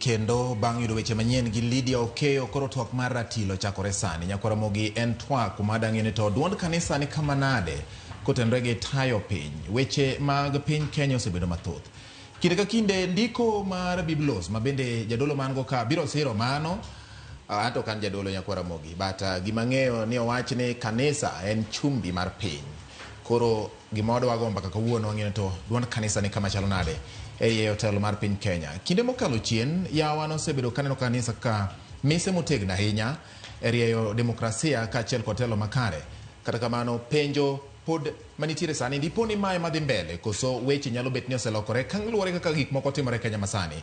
Kendo bang' yudo weche manyien gi Lydia Okeyo, koro twak mar ratilo chakore sani. Nyakwar Ramogi en twak kuma dang'e ni to duond kanisa ni kama nade kotenore gi tayo piny. Weche mag piny Kenya osebedo mathoth. Kinde ka kinde ndiko mar Biblos ma bende jadolo man go ka biro siro mano. Anto ok an jadolo Nyakwar Ramogi, but gima ang'eyo ni owach ni kanisa en chumbi mar piny. Koro gima wadwa go mbaka kawuono wang'eyo ni to duond kanisa ni kama chalo nade e iye otelo mar piny Kenya. Kinde mokalo chien, yawa nosebedo kaneno kanisa kaka mise motegno ahinya e rieyo demokrasia kaachiel kod telo makare. Kata kamano, penjo pod manitiere sani dipo ni mae madhi mbele koso weche nyalo bet ni oselokore kaluwore kaka gik moko timore e Kenya masani.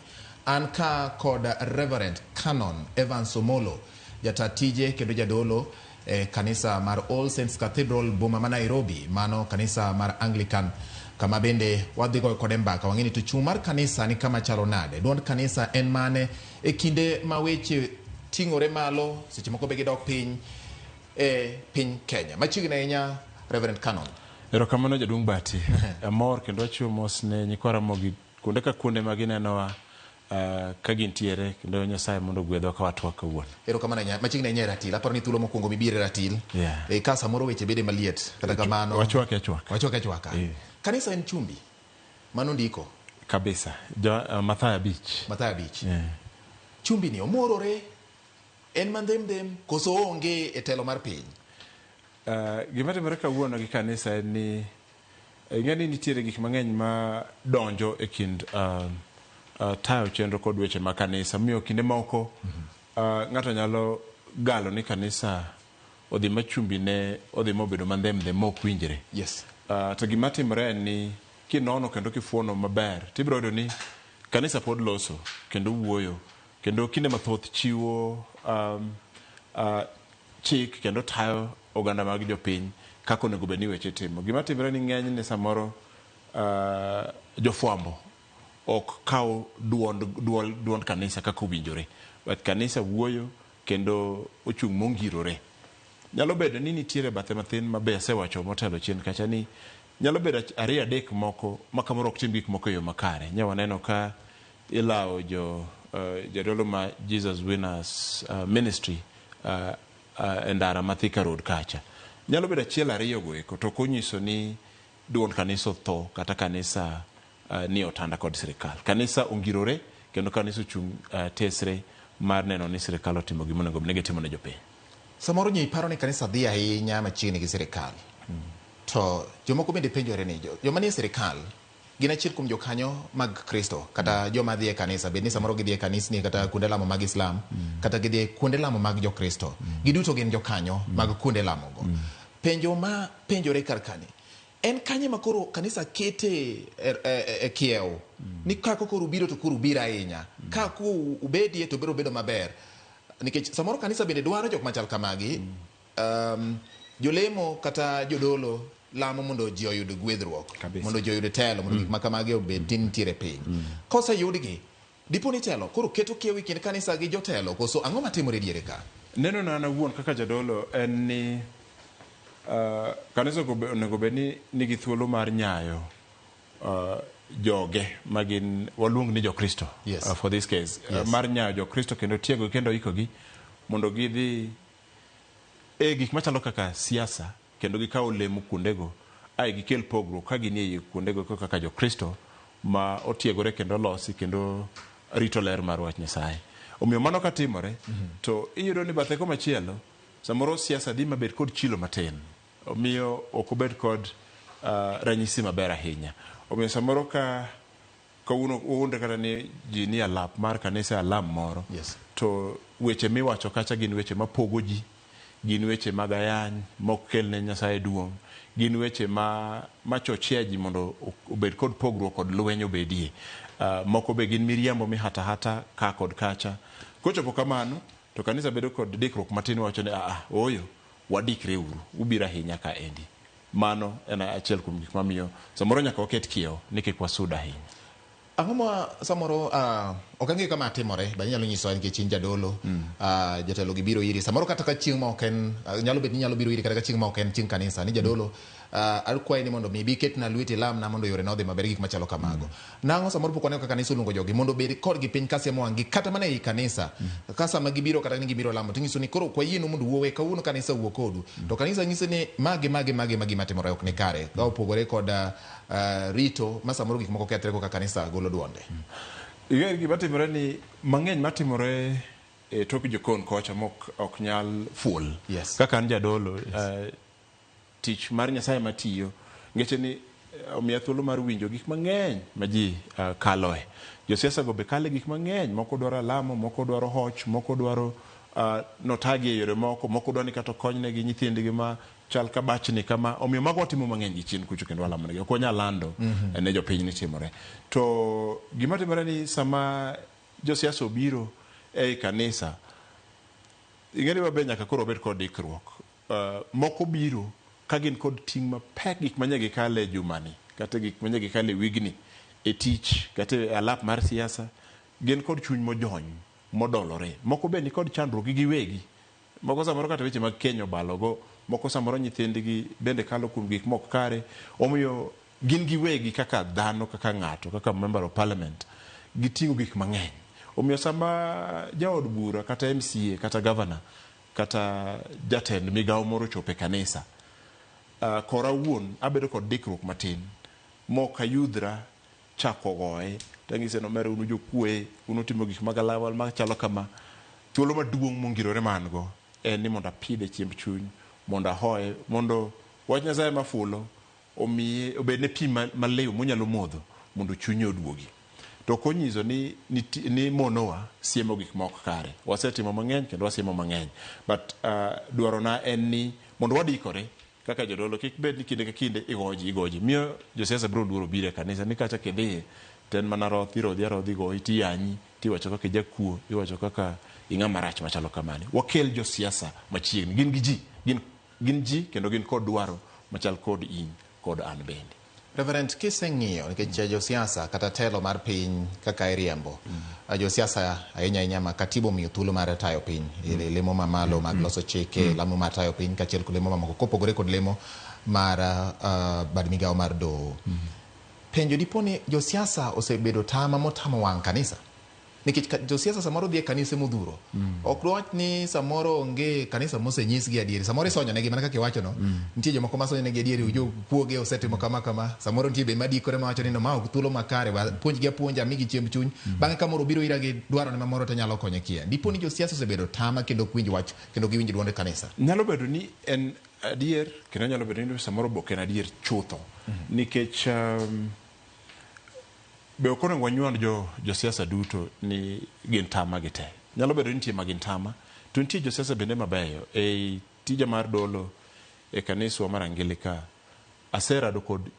An ka kod Reverend Canon Evans Omolo, jata tije kendo jadolo e kanisa mar All Saints Cathedral boma ma Nairobi, mano kanisa mar Anglican, kama bende wadhi goyo kode mbaka wang'e ni to chung' mar kanisa ni kama chalo nade, duond kanisa en mane e kinde ma weche ting'ore malo, seche moko be gidok piny e piny Kenya. Machiegni ahinya Reverend Canon. Erokamano jaduong' Bati. Amor kendo achiwo mos ne nyikwa Ramogi kuonde ka kuonde ma ginenowa ka gintiere kendo Nyasaye mondo ogwedhwa ka watwak kawuono. Erokamano ahinya. Machiegni ahinya e ratil. Aparo ni thuolo mokwongo mibiro e ratil. Yeah. E, ka samoro weche bede maliet. Kata kamano. Wachwake achwaka. Wachwake achwaka. Yeah. Kanisa en chumbi. Mano ndiko. Kabisa. Jo, Mathayo 5. Mathayo 5. Yeah. Chumbi ni omorore, en mandhemdhem, koso onge e telo mar piny? Gima timore kawuono gi kanisa en ni ing'e ni nitiere gik mang'eny ma donjo e kind tayo chenro kod weche mag kanisa. Omiyo kinde moko ng'ato nyalo galo ni kanisa odhi ma chumbi ne odhi mobedo mandhemdhem ma ok winjre. Yes. To gima timore en ni kinono kendo kifuono maber tibiro yudo ni kanisa pod loso kendo wuoyo kendo kinde mathoth chiwo chik kendo tayo oganda mag jopiny kaka onego bed ni weche itimo. Gima timore ni ng'enyne samoro jofwambo ok kaw duond kanisa kaka owinjore. But kanisa wuoyo kendo ochung' mongirore. Nyalo bedo ni nitiere bathe mathin ma be asewacho motelo chien kacha ni nyalo bedo ariyo adek moko ma kamoro ok tim gik moko e yo makare. Nya waneno ka ilawo jo jadolo ma Jesus Winners Ministry e ndara ma Thika Road kacha. Nyalo bedo achiel ariyo go eko to ok onyiso ni duond kanisa otho kata kanisa ni otanda kod sirikal. Kanisa ongirore kendo kanisa ochung' tesre mar neno ni sirikal otimo gima onego bed ni gitimo ne jopiny. Samoro ji paro ni kanisa dhi ahinya machiegni gi sirikal. To jomoko bende penjore ni joma nie sirikal gin achiel kuom jokanyo mag Kristo kata joma dhi e kanisa, bed ni samoro gidhi e kanisni kata kuonde lamo mag Islam kata gidhi e kuonde lamo mag Jokristo. Giduto gin jokanyo mag kuonde lamo go. Penjo ma penjore kar kani, en kanye ma koro kanisa kete e kiew ni ka koro ubiro to koro ubiro ahinya, ka ku ubedie to biro bedo maber, nikech samoro kanisa bende dwaro jok machal kamagi. Jolemo kata jodolo lamo mondo ji oyud gwedhruok, mondo ji oyud telo, mondo gik ma kamagi obed ni nitiere piny. Koseyudgi, dipo ni telo koro keto kiew e kind kanisa gi jotelo, koso ang'o matimore diere ka? Neno na an awuon kaka jadolo en ni kanisa onego bed ni nigi thuolo mar nyayo joge magin waluong ni Jokristo. Yes. For this case. Yes. Mar nyayo Jokristo kendo tiego kendo ikogi mondo gidhi e gik machalo kaka siasa kendo gikaw lemo kuondego ae gikel pogruok ka ginie iye kuondego kaka Jokristo ma otiegore kendo olosi kendo rito ler mar wach Nyasaye. Omiyo mano katimore to iyudo ni bathe komachielo samoro siasa dhi mabed kod chilo matin. Omiyo ok obed kod ranyisi maber ahinya. Omiyo samoro ka kawuono wawuondre kata ni ji ni alap mar kanisa alam moro. Yes. To weche miwacho kacha gin weche mapogo ji, gin weche mag ayany mok kel ne Nyasaye duong', gin weche ma machochea ji mondo obed kod pogruok kod lweny obedie. Moko be gin miriambo mihata hata ka kod kacha. Kochopo kamano to kanisa bedo kod dikruok matin wacho ni aa ooyo wadikre uru ubiro ahinya ka endi. Mano en achiel kuom gik mamiyo samoro nyaka waket kiewo ni kik wasud ahinya. Ang'o ma samoro Ok ang'eyo kama timore, ba inyalo nyisowa nikech in jadolo. Jotelo gi biro iri samoro kata ka chieng' ma ok en, nyalo bet ni nyalo biro iri kata ka chieng' ma ok en chieng' kanisa ni jadolo, akwayi ni mondo mi ibi ketna lweti ilamna mondo yore na odhi maber, gik machalo kamago. Nang'o samoro pok waneno ka kanisa oluongo jogi mondo obed kodgi piny kasiemo wang'gi kata mana ei kanisa. Ka sama gibiro kata ni gibiro lamo tinyiso ni koro ok wayienu mondo wuowe kawuono kanisa wuo kodu. To kanisa nyisi ni magi magi magi magi matimore ok ni kare. Ka opogore kod rito ma samoro gik moko kethre koka kanisa golo duonde. Ing'eyo gima timore ni mang'eny matimore e tok jokon kocha mok ok nyal fuol. Kaka an jadolo, tich mar Nyasaye matiyo, ngeche ni omiya thuolo mar winjo gik mang'eny ma ji kaloe. Josiasa go be kale gik mang'eny, moko dwaro alamo, moko dwaro hoch, moko dwaro notagi e yore moko, moko dwaro ni kata okonynegi nyithindgi ma chal ka bachni kama. Omiyo mago watimo mang'eny gi chien kucho kendo walamo negi. Ok wanyal lando ne jopiny ni timore. To gima timore ni sama josiasa obiro ei kanisa, ing'e ni wabe nyaka koro wabed kod ikruok. Moko biro ka gin kod ting' mapek, gik manye gikale e jumani, kata gik manye gikale e wigni, e tich, kata e alap mar siasa, gin kod chuny mojony, modolore. Moko be nikod chandruok gi giwegi. Moko samoro kata weche mag keny obalogo, moko samoro nyithindgi bende kalo kuom gik mok kare. Omiyo gin giwegi kaka dhano, kaka ng'ato, kaka member of parliament, giting'o gik mang'eny. Omiyo sama jaod bura kata MCA kata governor kata jatend migawo moro ochopo e kanisa, kora awuon abedo kod dikruok matin mok ayudhra chako goye tang'ise ni omera un jokuoye, un utimo gik magalawal machalo kama. Thuolo maduong' mongirore ma an go en ni mondo apidhe chiemb chuny, mondo ahoye, mondo wach Nyasaye mafulo omiye obedne pi maliw monyalo modho mondo chunye oduogi. To ok onyiso ni, ni monowa siemo gik mok kare. Wasetimo mang'eny kendo wasiemo mang'eny. But dwarona en ni mondo wadikore kaka jodolo, kik bed ni kinde ka kinde igoji igoji. Miyo josiasa biro luoro biro e kanisa ni kacha kidhiye to en mana roth, irodhi arodhi igoyi tiyanyi, tiwacho kaka ijakuo, iwacho kaka ing'ama rach machalo kamano. Wakel josiasa machiegni, gin gi ji, gin ji kendo gin kod dwaro machal kod in kod an bende. Reverend, kiseng'iyo nikech josiasa kata telo mar piny kaka iriembo, josiasa ahinya ahinya ma katiba omiyo thuolo mar tayo piny, lemo mamalo mag loso chike, lemo mar tayo piny kaachiel kod lemo mamoko kopogore kod lemo mar bad migawo mar doho. Penjo dipo ni josiasa osebedo tama motamo wang' kanisa? Nikech josiasa samoro dhi e kanise modhuro. Ok dwach ni samoro onge kanisa mosenyisgi adieri. Samoro isonyo negi mana kaka iwacho no. Nitie jomoko masonyo negi adieri, jokuoge osetimo kama kama. Samoro nitie be madikore mawacho ni no ma ok thuolo makare, puonjgi apuonja, migi chiemb chuny. Bang'e ka moro obiro ira gi dwarone mamoro to nyalo konye kia. Dipo ni josiasa osebedo tama kendo ok winj wach kendo giwinj duond kanisa. Nyalo bedo ni en adier kendo nyalo bedo ni samoro be ok en adier chutho. Nikech be ok onego wanywand josiasa duto ni gin tama gi te. Nyalo bedo ni nitie ma gin tama, to nitie josiasa bende mabeyo. Ei tija mar dolo e kaniswa mar Anglika, aserado kod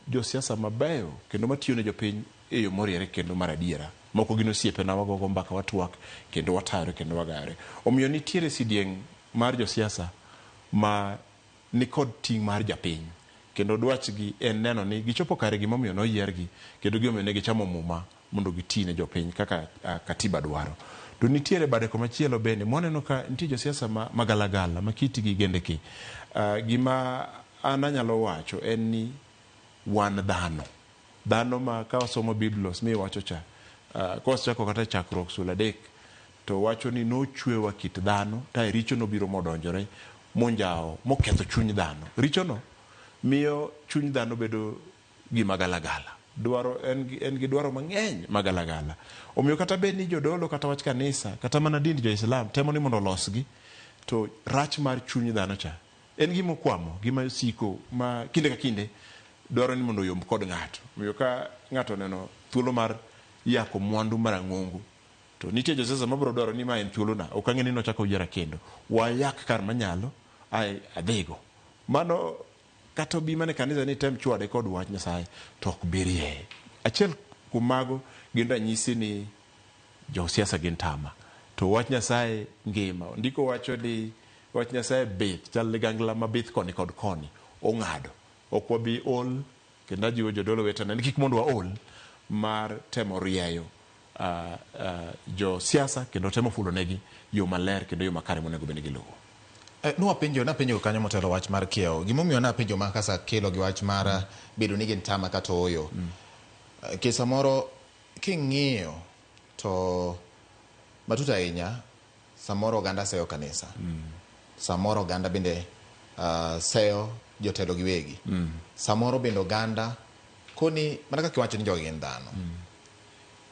josiasa mabeyo kendo matiyo ne jopiny e yo moriere kendo mar adiera. Moko gin osiepena, wagogo mbaka, watwak kendo watayore kendo wagayore. Omiyo nitiere sidieng' mar josiasa ma nikod ting' mar japiny kendo dwachgi en neno ni gichopo kare gimomiyo noyiergi kendo gimomiyo ne gichamo muma mondo giti ne jopiny kaka katiba dwaro. To nitiere bade komachielo bende mwaneno ka nitie josiasa magalagala ma kitgi gendeki. Gima an anyalo wacho en ni wan dhano. Dhano ma ka wasomo Biblos miwacho cha, kawachako kata chakruok sula 3, to wacho ni nochwewa kit dhano, to richo nobiro modonjore, monjawo, moketho chuny dhano. Richono miyo chuny dhano bedo gima galagala. Dwaro, en gi dwaro mang'eny magalagala. Omiyo kata bed ni jodolo kata wach kanisa, kata mana dind jo-Islam temo ni mondo olosgi, to rach mar chuny dhano cha en gima okwamo, gima siko ma kinde ka kinde dwaro ni mondo oyomb kod ng'ato. Omiyo ka ng'ato oneno thuolo mar yako mwandu marang'ongo, to nitie josiasa mabiro dwaro ni ma en thuolona, ok ang'e ni nochako oyiera kendo. Wayak kar manyalo, ae adhigo. Mano kata obi mana e kanisa ni tem chwade kod wach Nyasaye, to ok bi rieye. Achiel kuom mago gin ranyisi ni josiasa gin tama, to wach Nyasaye ngima. Ndiko wacho ni wach Nyasaye bith, chal ligangla mabith koni kod koni, ong'ado. Ok wabi ol, kendo ajiwo jodolo wetena ni kik mondo waol mar temo rieyo jo siasa kendo temo fulo negi yo maler kendo yo makare monego bed ni giluwo. Nwapenjo napenjo kanyo motelo wach mar kiewo. Gimomiyo napenjo ma kasa kelo gi wach mar bedo ni gin tama kata ooyo. Ke samoro king'iyo to matut ahinya, samoro oganda seyo kanisa. Samoro oganda bende seyo jotelo giwegi. Samoro bende oganda koni mana kaka iwacho ni jogi gin dhano.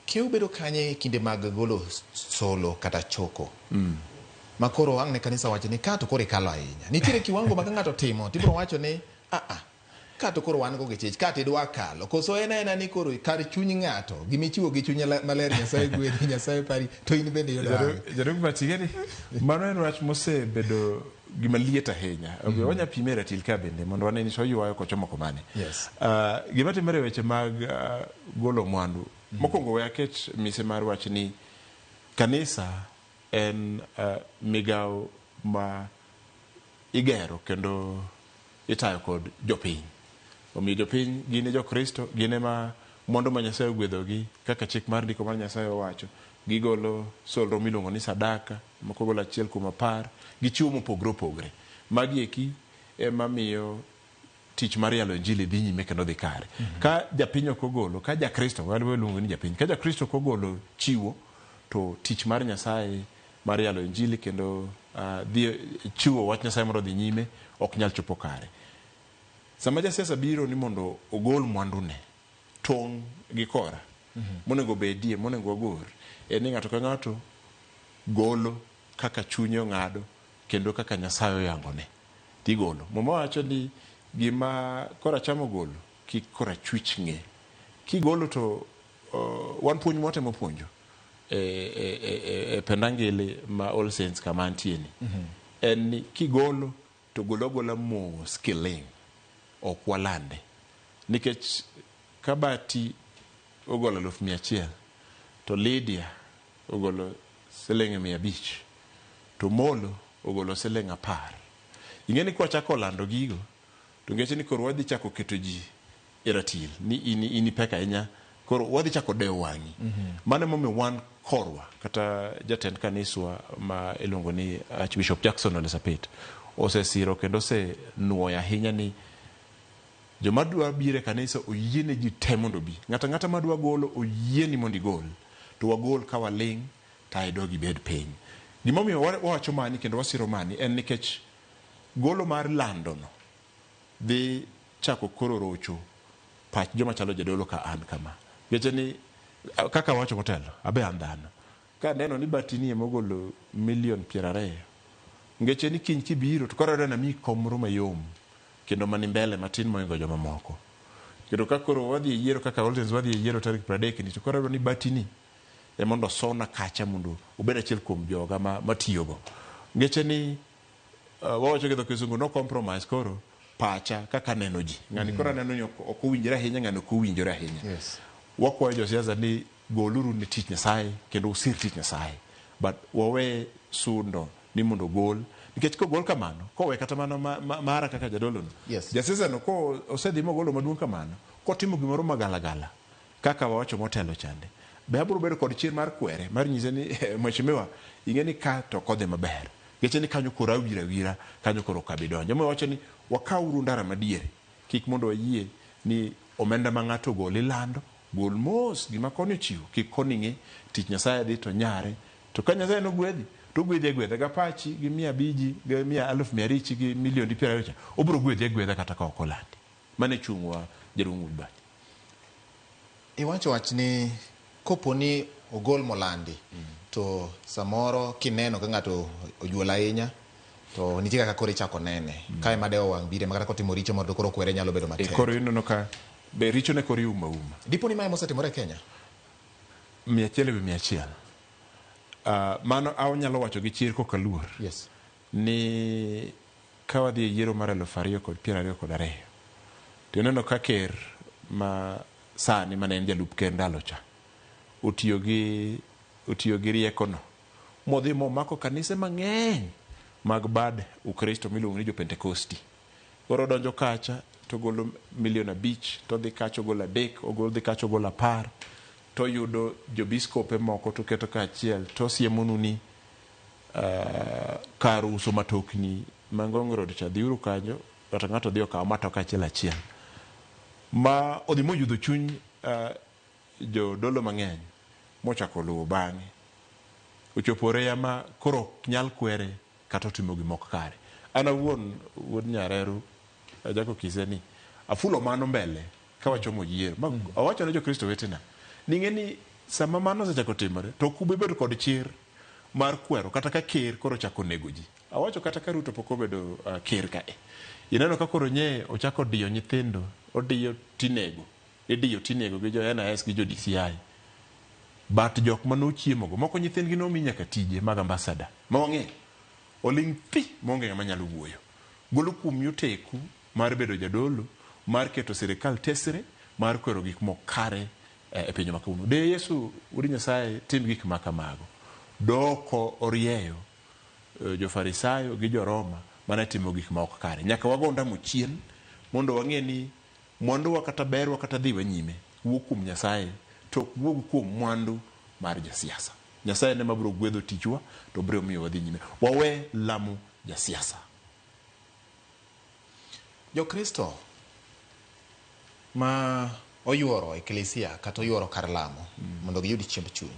Kiewo bedo kanye e kinde mag golo solo kata choko? Ma koro ang' ne kanisa wacho ni ka to koro ikalo ahinya. Nitiere kiwango ma ka ng'ato timo tibiro wacho ni a a ka to koro wan go gi chich ka to idwa kalo koso en aena ni koro kar chuny ng'ato gimichiwo gi chuny maler Nyasaye gwedhi Nyasaye pari to in bende iyudo ang'o? Jaduong' Matigari, mano en wach mosebedo gima liet ahinya. Wanya pime e ratil ka bende mondo wane ni to oywayo kochomo komane. Yes. Gima timore e weche mag golo mwandu. Mokwongo we aket mise mar wach ni kanisa en migawo ma igero kendo itayo kod jopiny. Omiyo jopiny gin e jokristo, gin ema mwandu ma Nyasaye ogwedhogi kaka chik mar ndiko mar Nyasaye owacho. Gigolo solro miluongo ni sadaka, moko golo 1 kuom 10, gichiwo mopogre opogre. Magi eki ema miyo tich mar yalo injili dhi nyime kendo dhi kare. Ka japiny ok ogolo, ka jakristo, waluongo ni japiny, ka jakristo ok ogolo chiwo, to tich mar Nyasaye mar yalo injili kendo dhi chiwo wach Nyasaye mondo odhi nyime ok nyal chopo kare. Sama jasiasa biro ni mondo ogol mwandune, tong' gi kora, monego bedie, monego wagor, en ni ng'ato ka ng'ato golo kaka chunye ong'ado kendo kaka Nyasaye oyangone tigolo. Muma wacho ni gima koracham ogolo kik korachwich ng'e. Kigolo to wan puonj mwatemo puonjo e pendangili ma All Saints kama antie ni. En ni kigolo to golo agola mos kiling', ok walande. Nikech ka Bati ogolo 100,000 to Lydia ogolo siling 500 to Molo ogolo siling 10. Ing'e ni kwachako lando gigo to ngeche ni koro wadhi chako keto ji e ratil ni in ipek ahinya, koro wadhi chako dewo wang'i. Mano emomiyo wan korwa kata jatend kaniswa ma iluongo ni Archbishop Jackson Ole Sapit osesiro kendo osenuoyo ahinya ni joma dwa biro e kanisa oyiene ji te mondo obi. Ng'ato ang'ata madwa golo oyieni mondo igol. To wagol ka waling' to ae dog ibed piny. Gimomiyo wawacho mani kendo wasiro mani en nikech golo mar landono dhi chako koro rocho pach joma chalo jadolo ka an kama. Ngeche ni kaka awacho motelo, abe an dhano. Ka neno ni Batini ema ogolo milion 20, ngeche ni kiny kibiro to koro adwa namiyi kom moro mayom kendo mani mbele matin mohingo joma moko. Kendo ka koro wadhi e yiero kaka All Saints wadhi e yiero tarik 30 ni to koro adwa ni Batini ema mondo osona kacha mondo obed achiel kuom joga matiyogo. Ngeche ni wawacho gi dho kisungu no compromise koro pacha kaka neno ji. Ng'ani koro aneno ni ok owinjore ahinya, ng'ani ok owinjore ahinya. Yes. Wakwayo josiasa ni goluru ne tich Nyasaye kendo usir tich Nyasaye. But wawe sundo ni mondo ogol. Nikech kogol kamano, kowe kata mana mara kaka jadolo no. Yes. Jasiasa no ko osedhi mogolo maduong' kamano, kotimo gimoro magalagala kaka wawacho motelo chande. Be abiro bedo kod chir mar kwere, mar nyise ni mheshimiwa, ing'e ni ka to ok odhi maber. Ngeche ni kanyo koro awira awira, kanyo koro ok abi donjo. Emomiyo wawacho ni wakawuru ndara madiere, kik mondo wayie ni omenda ma ng'ato ogol ilando, gol mos gima koni ochiwo, kik koni ng'e, tich Nyasaye dhi to nyare. To ka Nyasaye nogwedhi, to ogwedhi agwedha ga pachi gi 500 gi 500,000 gi milioni 20 cha, obiro gwedhi agwedha kata ka ok olandi. Mano e chung'wa jaduong' Wilbert. Iwacho wach ni kopo ni ogol molandi, to samoro kineno ka ng'ato ojuol ahinya, to nitie kaka koro ichako nene. Kae ma dewo wang' bire, ma kata kotimo richo moro to koro kwere nyalo bedo matek. Koro ineno ka be richo ne koro iumo auma. Dipo ni mae mosetimore e Kenya? 100 ewi 100. Mano anyalo wacho gi chir koka luor. Yes. Ni ka wadhi e yiero mar 2022, to ineno ka ker ma sani mane en jalup ker ndalo cha, otiyo gi riekono modhi momako kanise mang'eny mag bad Ukristo miluongo ni jo Pentekosti. Koro odonjo kacha to ogolo milion 5, to odhi kacha ogolo 3, odhi kacha ogolo 10. To yudo jobiskope moko to keto kaachiel to siemonu ni kar uso matokni ma Ngong Road cha dhiuru kanyo kata ng'ato dhi okaw matoka achiel achiel ma odhi moyudho chuny jodolo mang'eny mochako luwo bang'e ochopo reya ma koro ok nyal kwere kata otimo gima ok kare. An awuon wuod Nyareru Ajako Kise ni afulo mano mbele ka wachomo yiero ma awacho ne jokristo wetena ni ng'e ni sama mano osechako timore to ok ubi bedo kod chir mar kwero kata ka ker koro ochako nego ji. Awacho kata ka Ruto pok obedo ker kae. Ineno ka koro nye ochako diyo nyithindo, odiyo tinego, idiyo tinego gi jo NIS gi jo DCI. But jok mane ochiemogo, moko nyithindgi nomi nyaka tije mag ambassador. Ma wang'eyo. Oling' thi maonge ng'ama nyalo wuoyo. Golo kuomi oteku mar bedo jadolo, mar keto sirikal tesre, mar kwero gik mok kare e piny ma kawuono. De Yesu wuod Nyasaye tim gik ma kamago. Doko orieyo jo-Farisayo gi jo-Roma mane timo gik ma ok kare. Nyaka wago ondamo chien mondo wang'e ni mwanduwa kata berwa kata dhiwa nyime wuok kuom Nyasaye to ok wuog kuom mwandu mar jasiasa. Nyasaye en ema biro gwedho tichwa to biro miyo wadhi nyime. Wawe lamo jasiasa. Jokristo ma oyuoro eklesia kata oyuoro kar lamo mondo giyud chiemb chuny,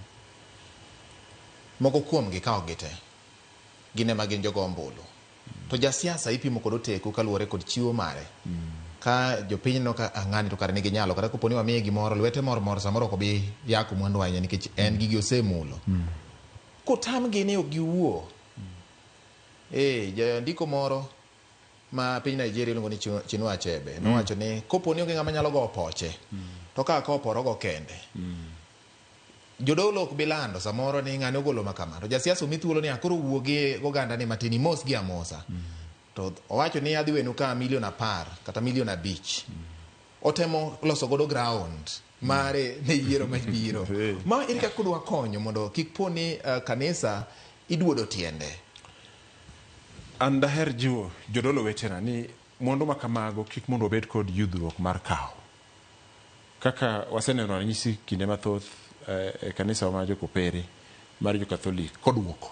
moko kuomgi ka ok gite, gin ema gin jogo ombulu. To jasiasa ipimo kod oteku kaluwore kod chiwo mare. Ka jopiny neno ka ah, ng'ani to kare nigi nyalo, kata kopo ni wamiye gimoro, lwete mor mor, samoro ok obi yako mwandu ahinya nikech en gigi osemulo. Kotamgi ni ok giwuo. Jandiko moro ma piny Nigeria iluongo ni Chinua Achebe nowacho ni kopo ni onge ng'ama nyalo go poche to ka ka oporogo kende jodolo ok bi lando samoro ni ng'ane ogolo ma kama to jasiasa omi thuolo ni akoro wuo gi oganda ni matin imos gi amosa to owacho ni adhi wenu ka milion 10 kata milion 5 otemo loso godo ground mare ne yiero mabiro ma ere kaka udwa konyo mondo kik po ni kanisa iduodo tiende. An daher jiwo jodolo wetena ni mwandu ma kamago kik mondo wabed kod yudhruok mar kawo. Kaka waseneno ranyisi kinde mathoth e kanisa mar jokopere mar jo-Katholik koduoko.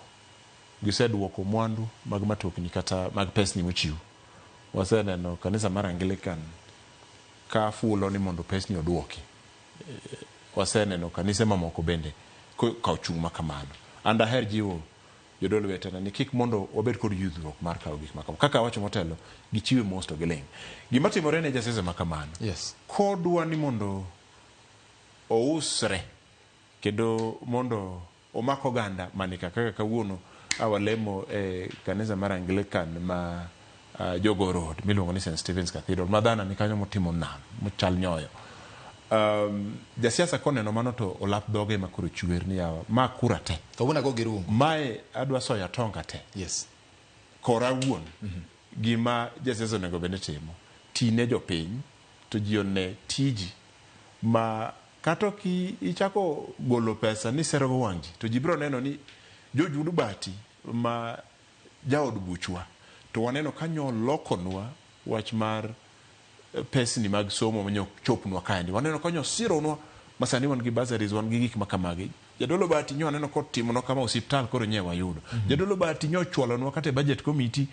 Giseduoko mwandu mag matokni kata mag pesni mochiw. Waseneno kanisa mar Anglican ka fulo ni mondo pesni oduoki. Waseneno kanise mamoko bende ka ochung' ma kamano. An daher jiwo jodolo wetena ni kik mondo wabed kod yudhruok mar kawo gik makamago. Kaka awacho motelo, gichiwe mos to giling'. Gima timore ne jasiasa ma kamano, kodwa ni mondo ousre kendo mondo omak oganda manika kaka kawuono awalemo e kanisa mar Anglican ma Jogoo Road miluongo ni St. Stephen's Cathedral ma dhano ni kanyo motimo nam mochal nyoyo. Jasiasa koneno mano to olap dhoge ema koro chwer ni yawa ma kura te. Kawuono ago gi rungu. Mae adwa soyo atonga te. Kora awuon gima jasiasa onego bed ni timo tine jopiny to ji one tiji ma kata ok ichako golo pesa ni serogo wang' ji to ji biro neno ni George Wuod Bati ma jaod buchwa to waneno ka nyolokonwa wach mar pesni mag somo manyo chopnwa kaendi. Waneno ka nyosironwa ma sani wan gi bursaries, wan gi gik ma kamagi. Jadolo Bahati nyo aneno kotimonwa kama osiptal koro nye wayudo. Jadolo Bahati nyo chwalonwa kata e budget committee,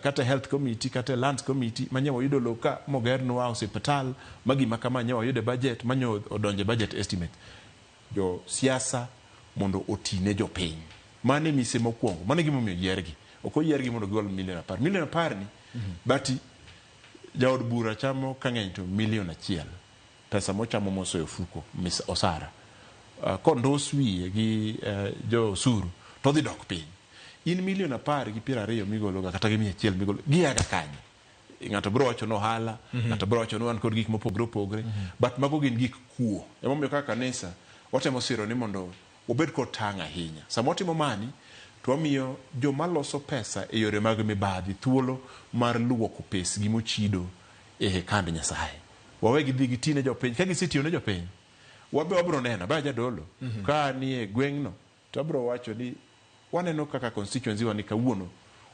kata e health committee, kata e lands committee manye wayudo lowo ka mogernwa osiptal ma gima kama nye wayudo e budget manyo odonjo e budget estimate. Jo siasa mondo otine jopiny. Mano e mise mokwongo. Mano e gimomiyo oyiergi. Ok oyiergi mondo gigol milion 10. Milion 10 ni, but jaod bura chamo kang'eny to milion 1. Pesa mochamo mosoyo ofuko, osara. Kondus wiye gi jo osuru, to odhi dok piny. In milion 10 gi 20 migologa kata gi 100 migolo, giaga kanye? Ng'ato biro wacho ni ohala, ng'ato biro wacho ni wan kod gik mopogore opogore, but mago gin gik kuo. Emomiyo kaka kanisa, watemo siro ni mondo wabed kod tang' ahinya. Sama watimo mani, to wamiyo joma loso pesa e yore mag mibadhi thuolo mar luoko pesgi mochido e hekand Nyasaye. Wawe gidhi giti ne jopiny. Ka gisetiyo ne jopiny, wabe wabiro neno, ba jadolo, ka nie gweng'no, to abiro wacho ni waneno kaka constituency wa ni kawuono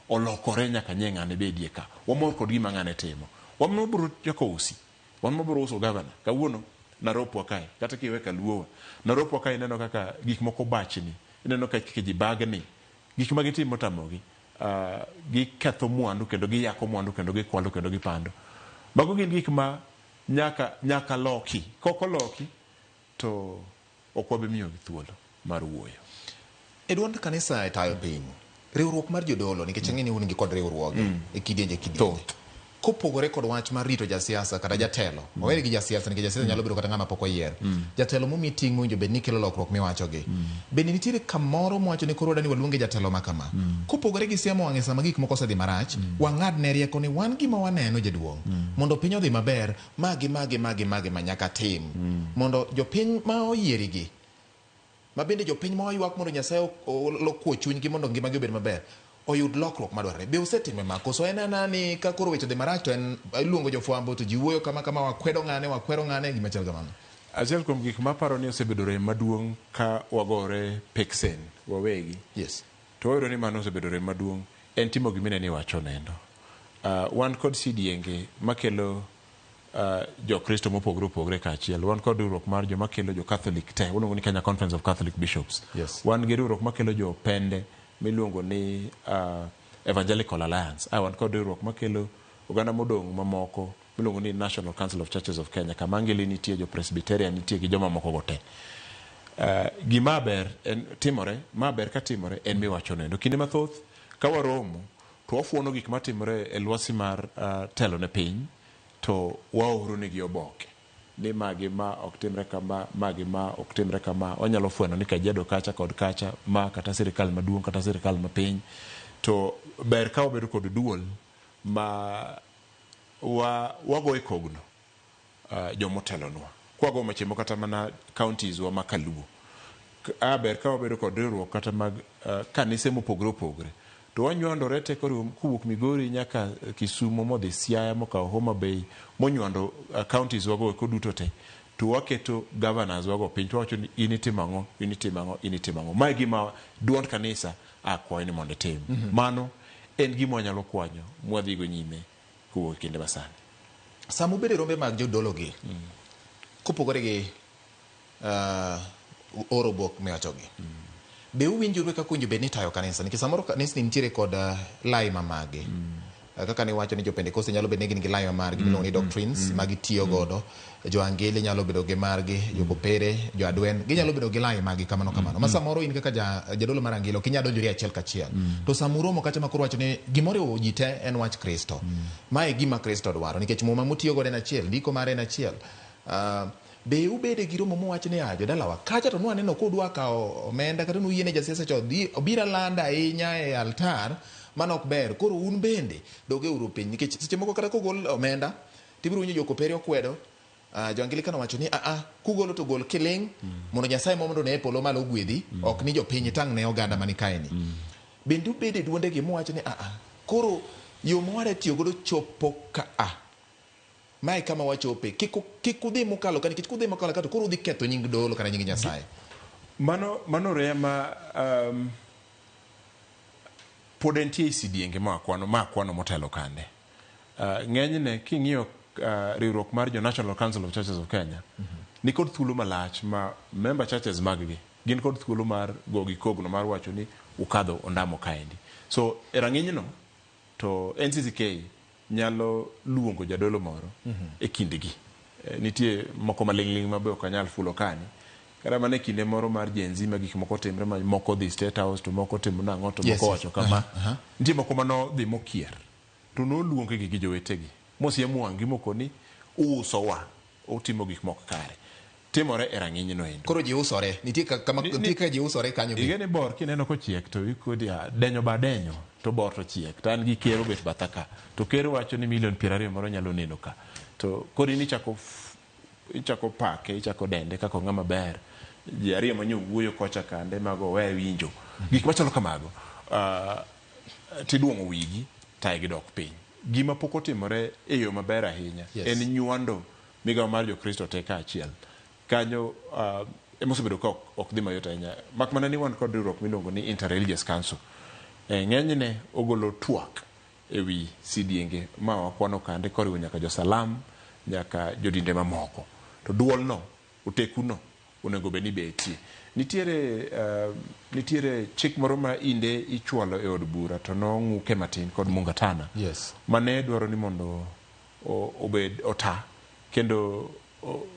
olokore nyaka nye ng'ane bedie ka. Wamor kod gima ng'ane timo. Wan mabiro chako usi. Wan mabiro uso governor. Kawuono, Naropwa kae, kata kiwe kaluowa. Naropwa kae ineno kaka gik moko bachni, ineno kaka ji bagni, gik ma gitimo tamogi. Giketho mwandu kendo giyako mwandu kendo gikwalo kendo gipando. Mago gin gik ma nyaka loki. Kok oloki to ok wabi miyogi thuolo mar wuoyo. E duond kanisa e tayo piny, riwruok mar jodolo, nikech ang'e ni un gi kod riwruoge e kidienje kidienje. Kopogore kod wach mar rito jasiasa kata jatelo, owere gi jasiasa nikech jasiasa nyalo bedo kata ng'ama pok oyier. Jatelo momi ting' mowinjo bed ni kelo lokruok miwachogi. Bende nitiere kamoro mwacho ni koro wadwa ni waluonge jatelo ma kama. Kopogore gi siemo wang'e sama gik moko osedhi marach, wang'ad ne rieko ni wan gima waneno jaduong'. Mondo piny odhi maber, magi magi magi magi ma nyaka tim. Mondo jopiny ma oyierigi, ma bende jopiny ma oywak mondo Nyasaye olokuo chunygi mondo ngimagi obed maber, oyud lokruok madwarore. Be usetime ma? Koso en ana ni ka koro weche odhi marach to en iluongo jofwambo to ji wuoyo kama kama, wakwedo ng'ane, wakwero ng'ane, gima chal kamano. Achiel kuom gik maparo ni osebedo rem maduong' ka wagore peksen wawegi. Yes. To wayudo ni mano osebedo rem maduong' en timo gima ni wacho nendo. Wan kod sidienge makelo Jokristo mopogore opogore kaachiel. Wan kod riwruok mar joma kelo jo Catholic te, waluongo ni Kenya Conference of Catholic Bishops. Yes. Wan gi riwruok makelo jo pende miluongo ni Evangelical Alliance. Wan kod riwruok makelo oganda modong' mamoko miluongo ni National Council of Churches of Kenya, kama Angeli nitie, jo Presbyterian nitie gi joma moko go te. Gima ber en timore, ma ber ka timore en miwacho nendo. Kinde mathoth ka waromo to wafuono gik matimore e lwasi mar telo ne piny, to waoro negi oboke ni magi ma ok timre kama, magi ma ok timre kama. Wanyalo fweno ni Kajiado kacha kod kacha, ma kata sirikal maduong' kata sirikal mapiny. To ber ka wabedo kod duol ma wago e kogno jomotelonwa. Kwago machimo kata mana counties wa ma Kaluo. Ber ka wabedo kod riwruok kata mag kanise mopogore opogore. To wanywandore te kowuok Migori nyaka Kisumo modhi Siaya mokawo Homa Bay monywando counties wago eko duto te. To waketo governors wago piny to wawacho ni in itimo ang'o, in itimo ang'o, in itimo ang'o. Mae gima duond kanisa akwayo ni mondo itim. Mano en gima wanyalo kwanyo mwadhigo nyime kowuok e kinde masani. Sama ubedo e rombe mag jodolo gi, kopogore gi oro obok miwachogi, be uwinjoru kaka owinjo bed ni itayo kanisa? Nikech samoro kanisni nitiere kod lai ma magi. Kaka niwacho ni jo Pentecost nyalo bedo ni gin gi lai ma margi miluongo ni doctrines ma gitiyo godo. Jo Angeli nyalo bedo gi margi, jo Kopere, jo Adwen, ginyalo bedo gi lai magi kamano kamano. Ma samoro in kaka jadolo mar Angelo ok inyal donjori achiel kachiel. To sama uromo kacha ma koro wacho ni gimoriwo ji te en wach Kristo. Mae e gima Kristo dwaro nikech muma mutiyo godo en achiel, ndiko mare en achiel. Be ubede gi romo mowach ni jodalawa kacha to nwaneno kudwa kawo omenda kata nuyiene jasiasa cha obiro alanda ahinya e altar, mano ok ber. Koro un bende doge uru piny nikech seche moko kata kogol omenda tibiro winjo jo Kopere okwedo, jo Anglikana owacho ni kugolo to gol kiling' mondo Nyasaye mondo ne e polo malo ogwedhi, ok ni jopiny tang' ne oganda mani kae ni. Bende ubede duondegi muwacho ni koro yo ma wadwa tiyo godo chopo ka a. Mae kama wachope. Kik udhi mokalo ka, nikech kudhi mokalo ka to koro udhi ketho nying dolo kata nying Nyasaye. Mano reya ma pod entie e sidienge ma akwano motelo kande. Ng'enyne king'iyo riwruok mar jo National Council of Churches of Kenya, ni kod thuolo malach ma member churches mag gi gin kod thuolo mar go gi kogno mar wacho ni ukadho ondamo kaendi. So e rang'inyno to NCCK nyalo luongo jadolo moro e kindgi. Nitie moko maling'ling' ma be ok anyal fulo kani. Kata mana e kinde moro mar Gen Z ma gik moko timre ma moko dhi State House to moko timo nang'o to moko wacho kama. Nitie moko manodhi mokier to noluonggi gi jowetegi mosiem wang'gi mokoni uusowa, utimo gik mok kare. Timore e rang'iny no endo. Koro ji usore. Nitie kama nitie kaka ji usore kanyo be. Ing'e ni bor kineno kochiek to ikodi denyo ba denyo to bor to chiek. To an gi ker obet batha ka. To ker wacho ni milion 20 moro nyalo neno ka. To koro in ichako pake, ichako dende kaka ng'ama ber. Ji ariyo manyo wuoyo kocha kande mago we winjo. Gik machalo kamago. Tiduong'o wigi tae gidok piny. Gima pok otimore e yo maber ahinya en nywando migawo mar Jokristo te kaachiel. Kanyo emosebedo ka ok dhi mayot ahinya. Mak mana ni wan kod riwruok miluongo ni Interreligious Council. Ng'enyne ogolo twak ewi sidienge ma wakwano kande koriwo nyaka jo Salam, nyaka jodinde mamoko. To duol no, oteku no, onego bed ni betie. Nitiere, nitiere chik moro ma inde ichwalo e od bura to nong'uke matin kod Mungatana. Mane dwaro ni mondo obed ota kendo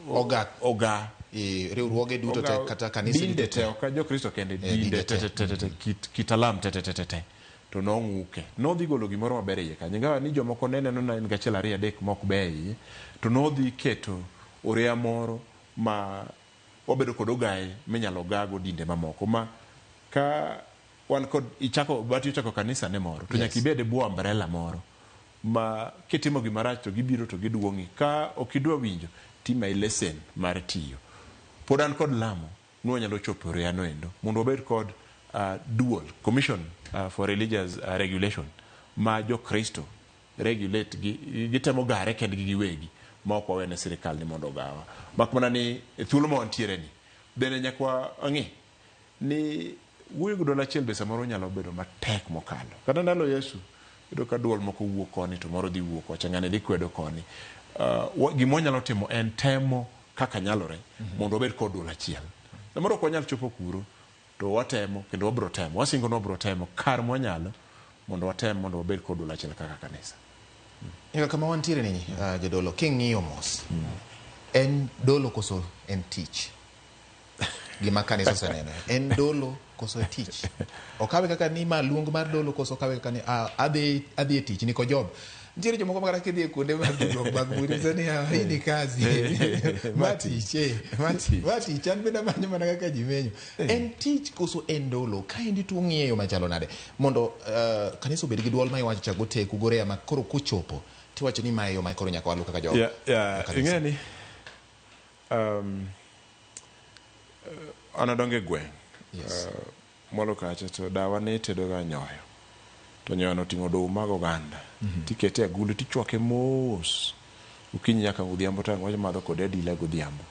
Oga. Oga. E riwruoge duto te kata kanise dinde duto te, ok Jokristo kende, dinde te te te te, kit alam te te te te te. To nong'uke. Nodhi golo gimoro maber e iye kanyo. Ingawa ni jomoko ne neno na en gachiel ariyo adek mok beyo e iye, to nodhi keto oreya moro ma wabedo kod ogaye minyalo gago dinde mamoko ma ka wan kod ichako bati ochako kanisa ne moro to nyaka ibed e bwo umbrella moro ma kitimo gima rach to gibiro to giduong'i, ka ok idwa winjo timayi lesen mar tiyo. Pod an kod lamo ni wanyalo chopo e oreya no endo mondo wabed kod dual commission for religious regulation ma Jokristo regulate gi gitemo gare kendgi giwegi ma ok wawene sirikal ni mondo ogawa. Mak mana ni e thuolo ma wantiere ni bende nyaka wang'i ni wuoyo gi duol achiel be samoro nyalo bedo matek mokalo. Kata ndalo Yesu iyudo ka duol moko wuok koni to moro dhi wuok kocha, ng'ani dhi kwedo koni. Gima wanyalo timo en temo kaka nyalore mondo wabed kod duol achiel. Samoro ok wanyal chopo kuro to watemo kendo wabro temo. Wasingo ni wabro temo kar mwanyalo mondo watem mondo wabed kod duol achiel kaka kanisa. Nyaka kama wantiere ni jodolo, king'iyo mos, en dolo koso en tich? Gima kanisa oseneno en dolo koso tich? Okawe kaka ni ma luong mar dolo koso okawe kaka ni adhi e tich niko job? Nitiere jomoko ma kata kidhi e kuonde mag tudruok mag mbui nyiso ni hii ni kazi ma tich, Ma tich. Ma tich an bende amanyo mana kaka ji menyo. En tich koso en dolo? Kaendi to ung'iye yo machalo nade mondo kanisa obed gi duol ma iwacho cha goteku goreya ma koro kochopo tiwacho ni mae yo ma koro nyaka walu kaka jo kanisa. Ing'e ni an adongo e gweng'. Mwalo kacha to dawa ne tedo ga nyoyo. To nyoyo no oting'o oduma gi oganda. Tikete e agulu tichwake mos. Okinyi nyaka odhiambo to ang' wamadho kode adila godhiambo.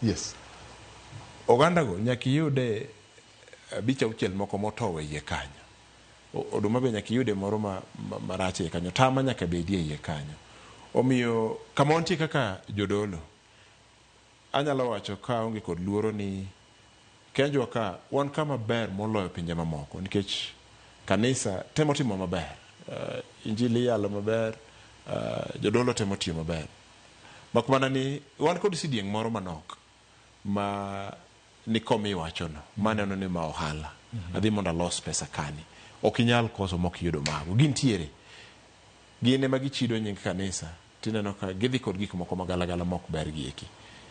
Oganda go nyaka iyude abich auchiel moko motow e iye kanyo. Oduma be nyaka iyude moro marach e iye kanyo. Tama nyaka bedie e iye kanyo. Omiyo kama wantie kaka jodolo, anyalo wacho ka aonge kod luoro ni Kenjwa ka wan kama ber moloyo pinje mamoko nikech kanisa temo timo maber. Injili iyalo maber, jodolo temo tiyo maber. Mak mana ni wan kod sidieng' moro manok ma ni komi iwachono, maneno ni ma ohala. Adhi mondo alos pesa kani. Ok inyal koso mok iyudo mago. Gintiere. Gin ema gichido nying kanisa. Tineno ka gidhi kod gik moko magalagala mok ber gi eki.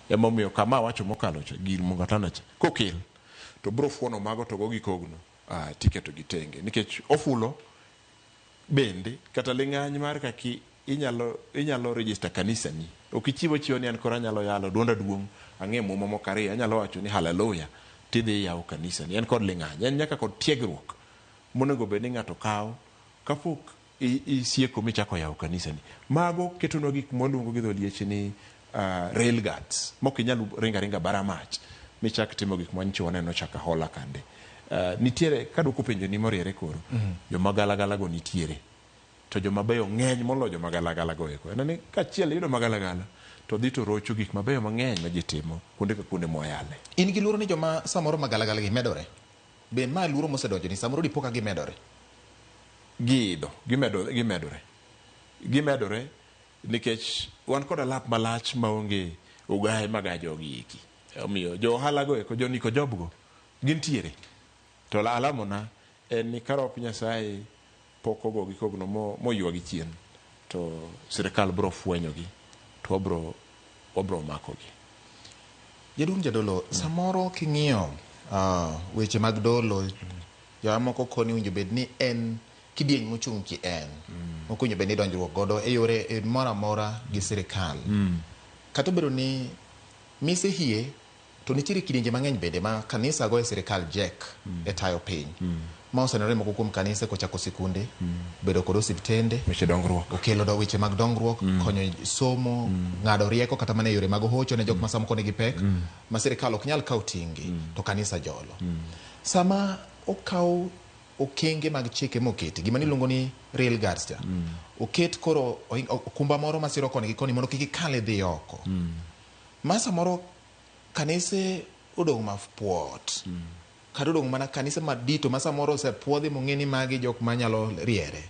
Emomiyo kama awacho mokalo cha, gir Mungatana cha, kokel, to bro fuono mago to go gi kogno, tiketo gi tenge. Nikech ofulo bende, kata ling'any mar kaki inyalo register kanisa ni. Ok ichiwo achiwa ni an koro anyalo yalo, duonda duong', ang'e muma moko ariyo, anyalo wacho ni hallelujah, tidhi iyawo kanisa ni. En kod ling'any, en nyaka kod tiegruok monego bed ni ng'ato kawo kapok isieko michako yawo kanisa ni. Mago ketonwa gik mwaluongo gi dho liech ni rail guards, mok inyal ringa ringa bara mach michak timo gik manyicho waneno chaka hola kande. Nitiere, kaduoko penjo ni moriere koro, joma galagala go nitiere. To joma beyo ng'eny moloyo joma galagala go eko. En ni kachiel iyudo magalagala, to dhi to rocho gik mabeyo mang'eny ma ji timo kuonde ka kuonde mwayale. In gi luoro ni joma samoro magalagala gi medore? Be ma luoro mosedonjo ni samoro dipo ka gimedore? Giidho, gimedore. Gimedore nikech wan kod alap malach maonge ogaye maga jogi eki. Omiyo jo ohala go eko, jo niko job go, gintiere. To alamona en ni ka rop Nyasaye pok ogogi kogno moywagi chien, to sirikal bro fwenyogi, to wabro makogi. Jaduong' Jadolo, samoro king'iyo weche mag dolo, jomamoko koni winjo bed ni en kidieny mochung' ki en. Ok owinjo bed ni donjruok godo e yore e moro amora gi sirikal. Kata obedo ni mise hie, to nitiere kidienje mang'eny bende ma kanisa go e sirikal jek e tayo piny. Ma osenenore moko kuom kanise kochako sikunde, bedo kod osiptende, weche dongruok, okelo do weche mag dongruok, konyo somo, ng'ado rieko kata mana e yore mag hocho ne jok ma samoko nigi pek, ma sirikal ok nyal kawo ting'gi, to kanisa jolo. Sama okaw okenge mag chike moketi, gima niluongo ni rail guards cha, oket koro okumba moro masiro koni gi koni mondo kik ikal idhi oko. Ma samoro Kanise odong' mapuot. Kata odong' mana kanise madito ma samoro osepuodhi mong'e ni magi jok manyalo riere.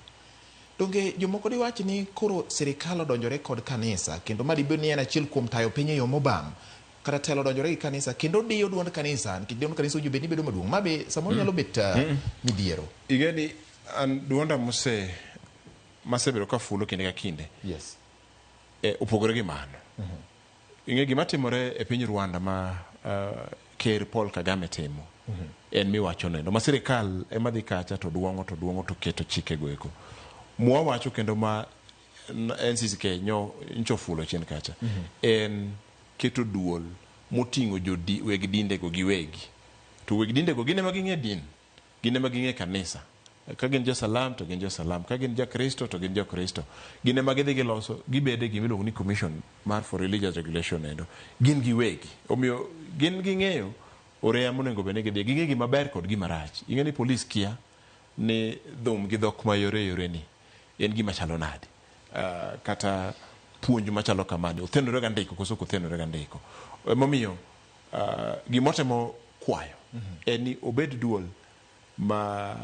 Donge jomoko diwach ni koro sirikal odonjore kod kanisa kendo ma dibed ni en achiel kuom tayo piny e yo mobam kata telo odonjore gi kanisa kendo diyo duond kanisa nikech duond kanisa owinjo bed ni bedo maduong'. Ma be samoro nyalo bet midhiero. Ing'e ni an duonda mose masebedo kafulo kinde ka kinde Yes. Opogore gi mano. Ing'e gima timore e piny Rwanda ma ker Paul Kagame timo en miwacho nendo ma sirikal ema dhi kacha to duong'o to duong'o to keto chike go eko. Mwa wacho kendo ma NCCK nyo ncho fulo chien kacha en keto duol moting'o jodi weg dinde go giwegi. To weg dinde go gin ema ging'e din, gin ema ging'e kanisa. Ka gin jo-Salam to gin jo-Salam, ka gin jo-Kristo to gin jo-Kristo. Gin ema gidhi giloso, gibede gima iluongo ni Commission mar for Religious Regulation endo. Gin giwegi. Omiyo gin ging'eyo oreya monego bed ni gidhiye. Ging'e gima ber kod gima rach. Ing'e ni polis kia ni dhum gi dhok mayore yore ni en gima chalo nade. Kata puonj machalo kamani othenore ga ndiko koso ok othenore ga ndiko. Emomiyo gimotemo kwayo en ni obed duol ma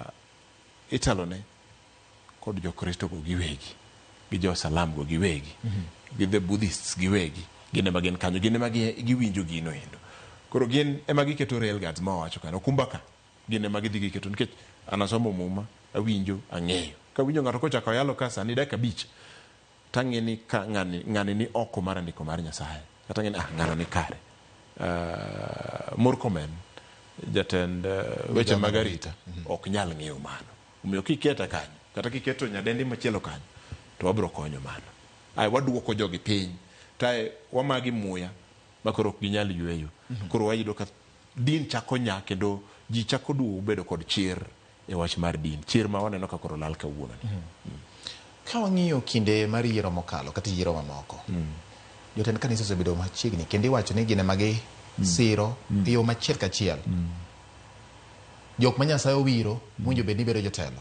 italone kod jokristo go giwegi, gi jo Salam go giwegi, gi the Buddhists giwegi, gin ema gin kanyo, gin ema giwinjo gino endo. Koro gin ema giketo rail guards ma wawacho kanyo, okumba ka, gin ema gidhi giketo nikech an asomo muma, awinjo, ang'eyo. Kawinjo ng'ato kochako yalo ka sani dakika abich, tang'e ni ka ng'ani, ng'ani ni oko mar andiko mar Nyasaye. Kata ng'e ni ah, ng'ano ni kare. Murkomen, jatend weche mag arita, ok nyal ng'eyo mano. Omiyo kiketa kanyo, kata kiketo nyadendi machielo kanyo, to wabiro konyo mano. Ae waduoko jogi piny, to ae wamagi muya ma koro ok ginyal yueyo. Koro wayudo ka din chako nya kendo ji chako duogo bedo kod chir e wach mar din. Chir ma waneno ka koro lal kawuono ni. Ka wang'iyo kinde mar yiero mokalo kata yiero mamoko, jotend kanisa osebedo machiegni kendo iwacho ni gin ema gisiro e yo machiel kachiel. Jok ma Nyasaye owiro mowinjo bed ni bedo jotelo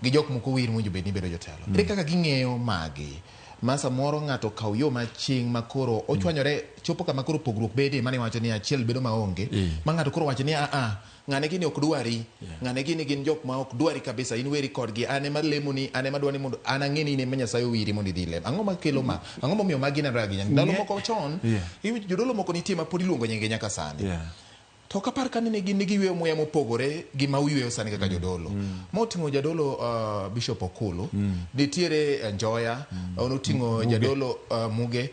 gi jok mok owir mowinjo bed ni bedo jotelo. Ere kaka ging'eyo magi ma samoro ng'ato okaw yo maching' ma koro ochwanyore chopo kama koro pogruok bedie mane iwacho ni achiel bedo maonge ma ng'ato koro wacho ni a ng'ane gini ok dwari, ng'ane gini gin jok ma ok dwari kabisa, in weri kodgi, an ema lemoni, an ema dwani mondo an ang'e ni in ema Nyasaye owiri mondo idhi ilem. Ang'o makelo ma? Ang'o momiyo magi nenore ahinya? Ndalo moko chon, iwinjo jodolo moko nitie ma pod iluongo nyinge nyaka sani. To ok apar ka nene gin ne giyweyo muya mopogore gi ma uyweyo sani kaka jodolo. Ma oting'o jadolo Bishop Okulu, nitiere Njoya, noting'o jadolo Muge,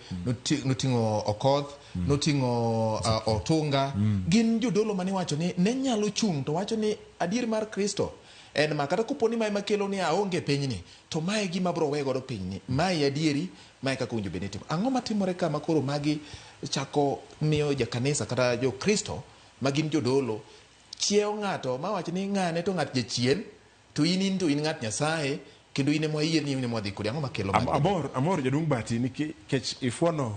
noting'o Okoth, noting'o Otunga. Gin jodolo mane iwacho ni ne nyalo chung' to wacho ni adier mar Kristo en ma kata kopo ni mae makelo ni aonge e pinyni to mae e gima abiro we godo pinyni. Mae e adieri, mae kaka owinjo bed ni itimo. Ang'o matimore ka ma koro magi chako miyo jakanisa kata jo Kristo ma gin jodolo chiewo ng'ato ma wach ni ng'ane to ng'at jachien to in in to in ng'at Nyasaye kendo in ema wayie ni in ema wadhi kodi. Ang'o makelo magi? Amor jaduong' Bati nikech ifuono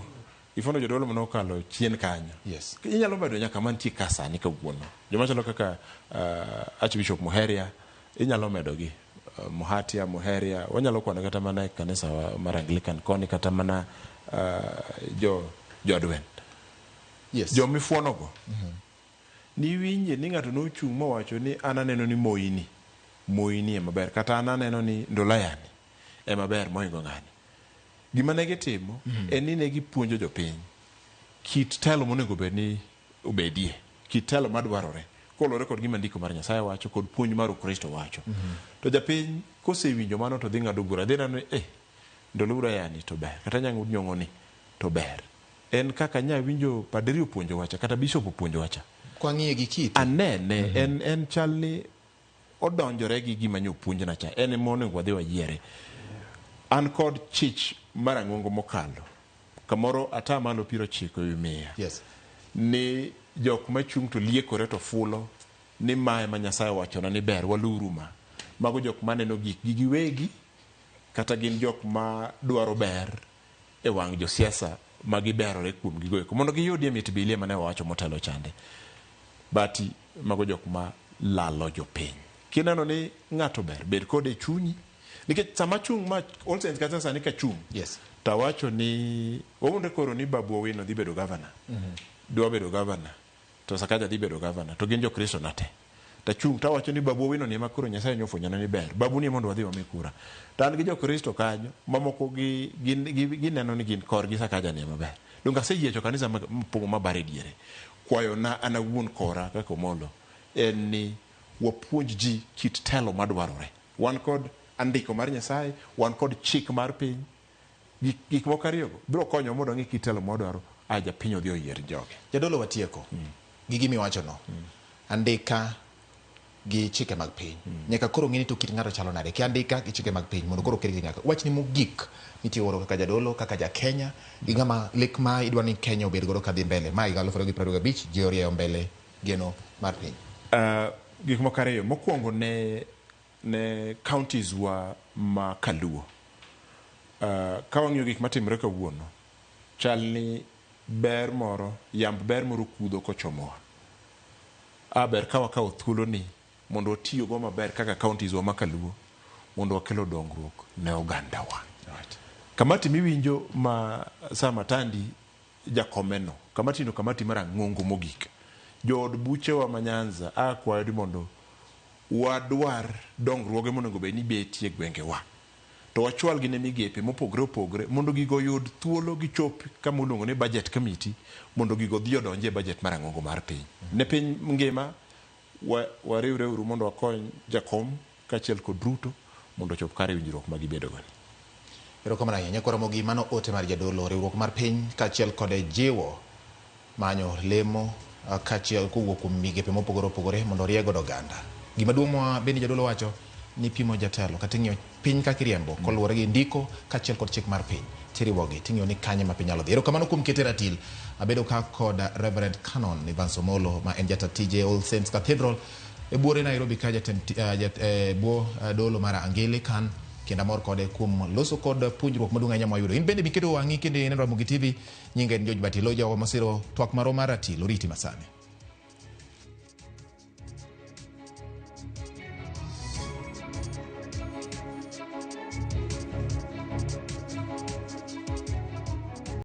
jodolo mane okalo chien kanyo. Yes. Inyalo bedo nyaka mantie ka sani kawuono. Joma chalo kaka Archbishop Muheria inyalo medogi. Muhatia, Muheria, wanyalo kwano kata mana e kanisa mar Anglican koni kata mana jo Advent. Yes. Jomifuonogo. Niwinje ni ng'ato nochung' mowacho ni an aneno ni Moini, Moini ema ber kata an aneno ni Ndolayani ema ber mohingo ng'ani. Gima ne gitimo en ni ne gipuonjo jopiny kit telo monego bed ni obedie, kit telo madwarore koluwore kod gima ndiko mar Nyasaye wacho kod puonj mar Ukristo wacho. To japiny kosewinjo mano to dhi ng'ado bura, dhi neno ni Ndolurayani to ber kata Nyang'u Nyong'o ni to ber. En kaka nya winjo padri opuonjo wacha kata bishop opuonjo wacha. Kwang'iye gi kite. Anene en chal ni odonjore gi gima nyo opuonjna cha. En ema onego wadhi wayiere. An kod chich mar ang'ongo mokalo kamoro atamalo 90 ewi 100. Yes. Ni jok machung' to liekore to fulo ni mae ma Nyasaye owachona ni ber waluru ma. Mago jok maneno gik gi giwegi kata gin jok ma dwaro ber e wang' josiasa ma giberore kuom gigo eko mondo giyudie mit bilie mane wawacho motelo chande. Bati mago jok ma lalo jopiny. Kineno ni ng'ato ber, bed kode e chunyi. Nikech sama chung' ma All Saints kata sani kachung'. Yes. Tawacho ni wawuondre koro ni Babu Owino dhi bedo governor. dwa bedo gavana to Sakaja dhi bedo gavana to gin jokristo na te. Tachung' tawacho ni Babu Owino ni ema koro Nyasaye nyofuenyona ni ber. Babu ni mondo wadhi wami kura. To an gi jokristo kanyo mamoko gi gin gineno ni gin korgi Sakaja ni ema ber. Donge aseyiecho kanisa mopong'o mabare diere. Kwayona an awuon kora kaka Omolo en ni wapuonj ji kit telo madwarore. Wan kod andiko mar Nyasaye, wan kod chik mar piny. Gik, gik moko ariyogo biro konyowa mondo wang'e kit telo mwadwaro a japiny odhi oyier joge. Jadolo watieko gi gima iwachono. Andika gi chike mag piny. Nyaka koro ng'e ni to kit ng'ato chalo nade. Ki andika gi chike mag piny mondo koro okelgi nyaka. Wachni mogik mitiyo godo kaka jadolo, kaka ja Kenya, gi ng'ama lek ma idwa ni Kenya obed godo kadhi mbele. Ma higa 2025 ji orieyo mbele geno mar piny. Gik moko ariyo. Mokwongo ne ne counties wa ma kaluo. Ka wang'iyo gik matimre kawuono, chal ni ber moro, yamb ber moro kudho kochomowa. A ber ka wakawo thuolo ni mondo watiyogo maber kaka counties wa ma kaluo mondo wakelo dongruok ne ogandawa. Right. Kamati miwinjo ma Sam Atandi jakomeno, kamati no kamati mar ang'ongo mogik. Jood buchewa ma Nyanza akwayo ni mondo wadwar dongruoge monego bed ni betie e gwengewa. To wachwalgi ne migepe mopogre opogre mondo gigo oyud thuolo gichop kama iluongo ni budget committee mondo gigo odhi odonji e budget mar ang'ongo mar piny. Ne piny ngima wariwre uru mondo wakony jakom kaachiel kod Ruto mondo ochop kare winjruok ma gibedo go ni. Erokamano ahinya nyakwar Ramogi, mano ote mar jadolo, riwruok mar piny kaachiel kod jiwo manyo lemo kaachiel kowuok kuom migepe mopogore opogore mondo orie godo oganda. Gima duong' ma bende jadolo wacho ni pimo jatelo kata ing'iyo piny kaka iriembo koluwore gi ndiko kaachiel kod chik mar piny tiriwogi ting'iyo ni kanye ma piny nyalo dhi. Erokamano kuom kete ratil. Abedo ka kod Reverend Canon Evans Omolo ma en jata tije All Saints Cathedral e buore Nairobi ka jatend bwo dolo mar Anglican kendo amor kode kuom loso kod puonjruok maduong' ahinya mwayudo. In bende miketo wang'i kendo ineno Ramogi TV, nyinga en George Batilo, jogo masiro twak marwa mar ratil, oriti masani.